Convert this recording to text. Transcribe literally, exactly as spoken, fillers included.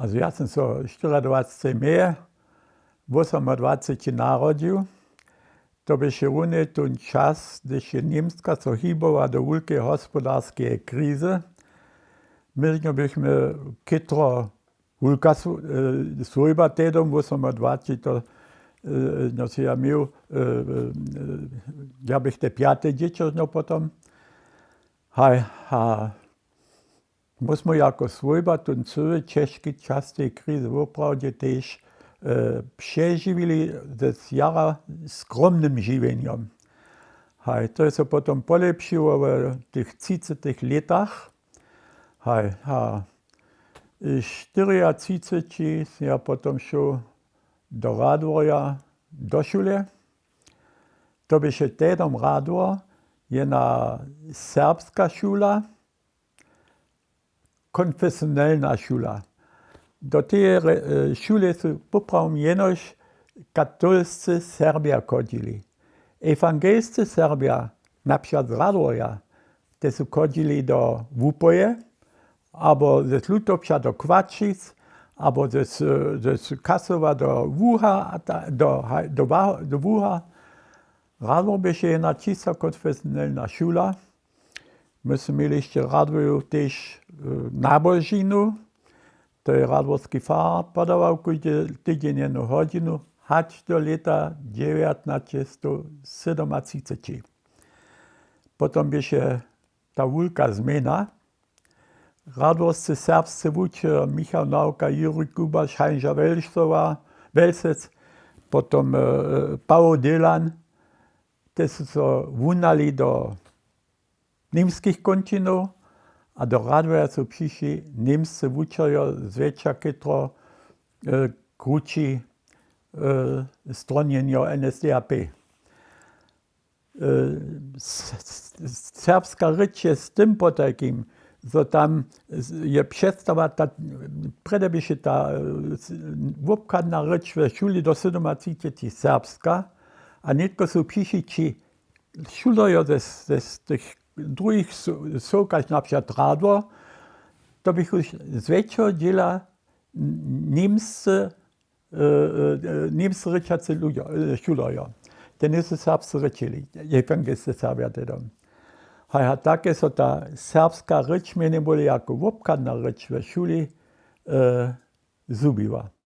Also ja sym so štyriadwaceteho meje wósomadwaceći narodźił. To běše runje tón čas, hdyž je Němska so hibała do wulkeje hospodarskeje krizy. My bychmy chytro wulka swójba tehdom wósomadwaceći, to no si ja měł, ja bych te pjate dźěćo no potom. Haj, ha. My smy jako swójba tón cyły ćežki čas tej krizy woprawdźe tež přežiwili z jara skromnym žiwjenjom. Haj, to je so potom polěpšiło w tych třicetych lětach. Haj, a štyriatřiceći sym ja potom šoł do Radworja do šule. To běše tehdom Radwor, jedna serbska šula, konfesionelna šula. Do teje šule su poprawom jenož katolscy Serbja chodźili. Ewangelscy Serbja, na přikład z Radworja, te su chodźili do Wupoje, abo ze Slutowča do Kłaćic, abo ze Kasowa do Wuha, do Wuha. Radwor běše jedna čista konfesionelna šula. My smy měli hišće w Radworju tež nabožinu. To je radworski farar podawał kóždy tydźeń jednu hodźinu hač do lěta dźewjatnaćestowsydomatřiceći. Potom běše ta wulka změna. Radworscy serbscy wučer Michał Nawka, Juri Kubaš, Hańža Welsec, potom Pawoł Dylan, te su so wunali do němskich kónčinow a do Radworja su přišli němscy wučerjo zwjetša chytro krući stronjenjo N S D A P. Serbska rěč je z tym potajkim, zo tam je předstawa, prjedy běše ta wobchadna rěč we šuli do sydomatřiceći serbska, a nětko su přišli ći šulerjo z tych druhich sołkaž, na přikład Radwor, to běchu z wjetšeho dźěla němscy, němsce rěčacy šulerjo. Te njejsu serbsce rěčili, ewangelsce Serbja tehdom. Haj, a tak je so ta serbska rěč mjenjebóle jako wobchadna rěč we šuli zhubiła.